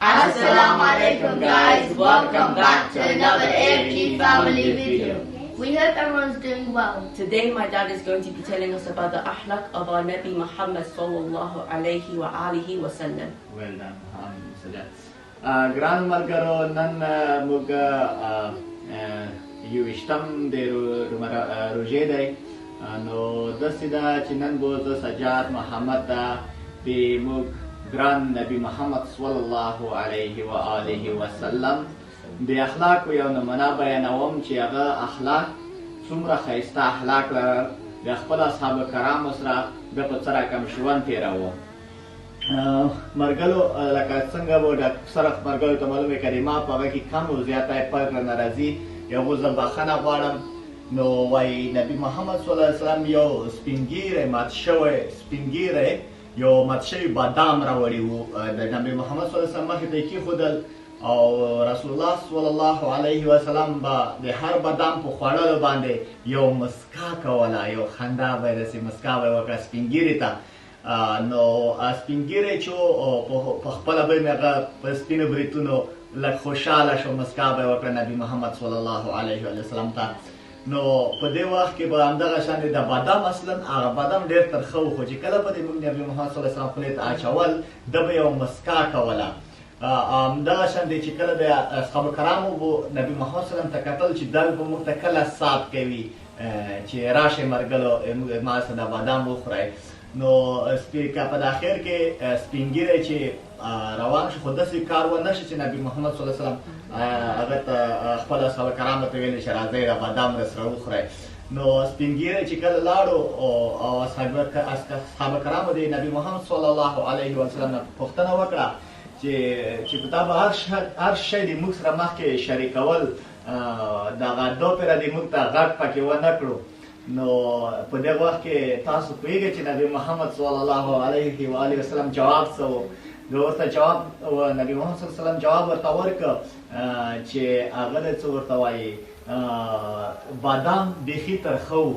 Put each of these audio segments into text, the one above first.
Assalamu alaikum guys, welcome back to another AFG family video. We hope everyone's doing well. Today my dad is going to be telling us about the akhlaq of our Nabi Muhammad sallallahu alayhi wa alihi wa sallam. Well done, Sajjad. ګران ملګرو، نن موږ 21 د روژې دی. نو داسې ده چې نن به زه سجاد محمد ته د موږ ګران نبی محمد صلی الله علیه و آله وسلم د اخلاقو یو نمونه بیانوم چې هغه اخلاق څومره ښایسته اخلاق لرل، د خپل اصحاب کرامو سره د په څه رقم ژوند تېراوه. مرګلو، لکه څنګه به د اکثره مرګلو ته معلومه کلمه په هغه کې کم او زیاته فرق نه راځي، یو زه بخښنه غواړم. نو وایي نبی محمد صلی الله علیه وسلم یو سپین ږیری مات شوی سپین ږیری یو مات شوی بادام راوړي وو، د نبی محمد صلی الله علیه وسلم مخې ته یې کېښودل او رسول الله صلی الله علیه وسلم به د هر بادام په خوړلو باندې یو مسکا کوله، یو خندا به یې داسې مسکا به یې وکړه سپین ږیري ته. نو سپین ږیری چې په خپله به مې هغه په سپینو بریتونو لږ خوشحاله شو، مسکا به یې وکړه نبی محمد صلی الله علیه وسلم ته. نو په دې وخت کې به همدغه شان د بادام، اصلا هغه بادام ډېر ترخه و، خو چې کله به د موږ نبی محمد صلی الله علیه وسلم خولې ته اچول، ده به یو مسکا کوله. همدغه شان دی چې کله د اصحاب کرامو به نبی محمد صلی الله علیه وسلم ته کتل چې دا به موږ ته کله سات کوي چې راشئ مرګلو ما سره دا بادام وخورئ. نو په اخر کې سپین ږیری چې روان شو، خو داسې کار ونه شو چې نبی محمد صلی الله علیه وسلم هغه ته خپل اصحاب کرامو ته ویل چې راځئ دا بادام راسره وخورئ. نو سپین ږیری چې کله لاړو او اصحاب کرامو د نبی محمد صلی الله علیه وسلم نه پوښتنه وکړه چې په تا به هر شی د موږ سره مخکې شریکول، دغه دوه پیره د موږ ته غږ پکې ونه کړو. نو په دغه وخت کې تاسو پوهېږئ چې نبی محمد صلی الله علیه و آله وسلم جواب څه و؟ نو ورته جواب نبی محمد صلی الله علیه وسلم جواب ورته ورکړ چې هغه د څه ورته وایي، بادام بیخي ترخه وو.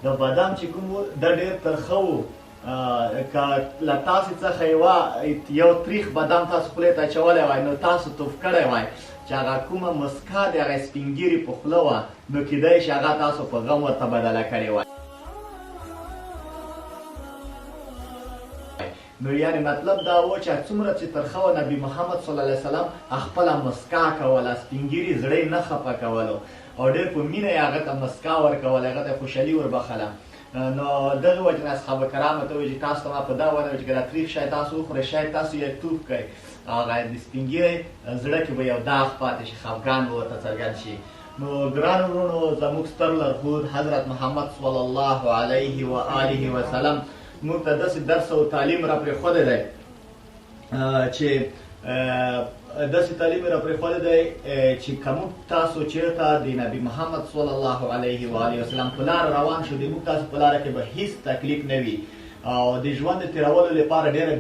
د بادام چې کوم و دا ډېر ترخه وو، که له تاسې څخه یو تریخ بادام تاسو خولې ته اچولی وای نو تاسو توف کړی وای چې هغه کومه مسکا د هغې سپین ږیري په خوله وه، نو کیدای شي هغه تاسو په غم ورته بدله کړې وای. نو یعنې مطلب دا و چې څومره چې ترخه وه نبی محمد صلی الله علیه وسلم خپله مسکا کوله، سپین ږیري زړه یې نه خفه کولو او ډېر په مینه یې هغه ته مسکا ورکوله، هغه ته خوشحالي وربخښله. نو دغه وجې نه اصحاب کرامو ته وویل چې تاسو ته ما په دا ونه ویل چې که دا تریخ شی تاسو وخورئ شاید تاسو یې توف کړئ، هغه د سپین ږیري زړه کې به یو داغ پاتې شي، خفګان به ورته څرګند شي. نو ګران وروڼو، زموږ ستر لارښود حضرت محمد صلی الله علیه و آله وسلم موږ ته داسې درس او تعلیم را پرېښودی دی چې داسې تعلیم را پرېښودی دی چې که موږ تاسو چېرته د نبی محمد صلی الله علیه و آله وسلم په لاره روان شو، د موږ تاسو په لاره کې به هیڅ تکلیف نه وي او د ژوند د تېرولو لپاره ډېره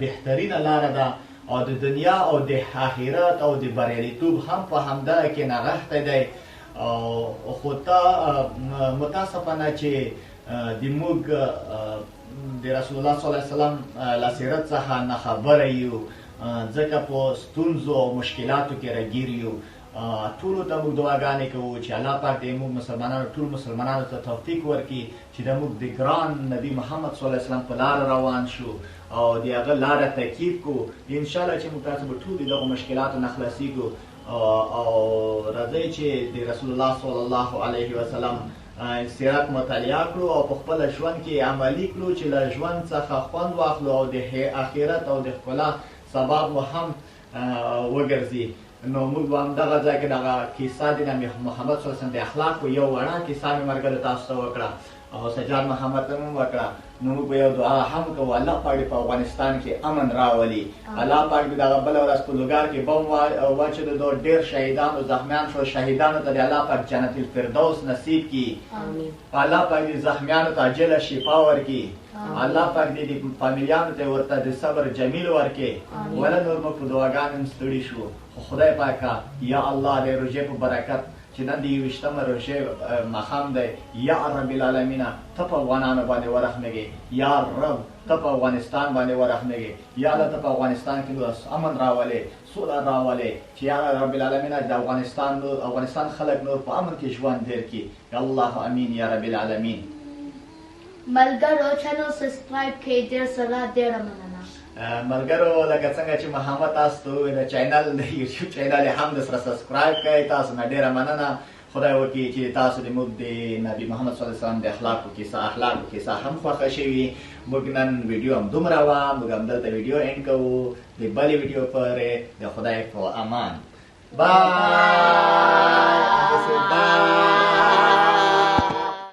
بهترینه لاره ده او د دنیا او د آخرت او د بریالیتوب هم په همدغه کې نغښتی دی. او خو تا متاسفانه چې د موږ د رسول الله صلی الله علیه وسلم له سیرت څخه ناخبره یو، ځکه په ستونزو او مشکلاتو کې راګیر یو. ټولو ته موږ دعاګانې کوو چې الله پاک دې موږ مسلمانانو ټول مسلمانانو ته توفیق ورکړي چې د موږ د ګران نبی محمد صلی الله علیه وسلم په لاره روان شو او د هغه لاره تعقیب کړو. انشاءالله چې موږ تاسو به ټول د دغو مشکلاتو نه خلاصېږو. او راځئ چې د رسول الله صلی الله علیه وسلم سیرت مطالعه کړو او په خپل ژوند کې عملي کړو چې له ژوند څخه خوند واخلو او د آخرت او د ښکلا سبب مو هم وګرځي. نو موږ به همدغه ځای کې دغه کیسه د نبی محمد صلی الله علیه وسلم د اخلاقو یو وړه کیسه مې مرګلو تاسو ته وکړه او سجاد محمد ته مې وکړه. نو موږ به یو دعا هم کوو، الله پاک دې په افغانستان کې امن راولي، الله پاک دې دغه بله ورځ په لوګر کې بم واچولو، ډېر شهیدان او زخمیان شول، شهیدانو ته دې الله پاک جنت الفردوس نصیب کړي، الله پاک دې زخمیانو ته عاجله شفا ورکړي، الله پاک دې د فامیلیانو ته ورته د صبر جمیل ورکړي. ولا نور موږ په دعاګانو هم ستړي شو، خو خدای پاکه یا الله د روژې په برکت چې نن د 21مه روژې ماښام دی. یا رب العالمینه ته په افغانانو باندې ورحمېږې، یا رب ته په افغانستان باندې ورحمېږې، یا الله ته په افغانستان کې نور امن راولې، سوله راولې، چې یا رب العالمینه د افغانستان خلک نور په امن کې ژوند تېر کړي. الله امین یا رب العالمین. ملګرو channel subscribe کړئ، ډېر سره ډېره مننه. ملګرو لکه څنګه چې محمد تاسو ته وویل، channel د یوټیوب channel یې هم د سره subscribe کړئ. تاسو نه ډېره مننه. خدای وکړي چې تاسو د موږ د نبي محمد صلی الله علیه وسلم د اخلاقو کیسه هم خوښه شوي. موږ نن ویډیو هم دومره وه، موږ هم دلته ویډیو end کوو. د بلې ویډیو پورې د خدای په امان. bye bye.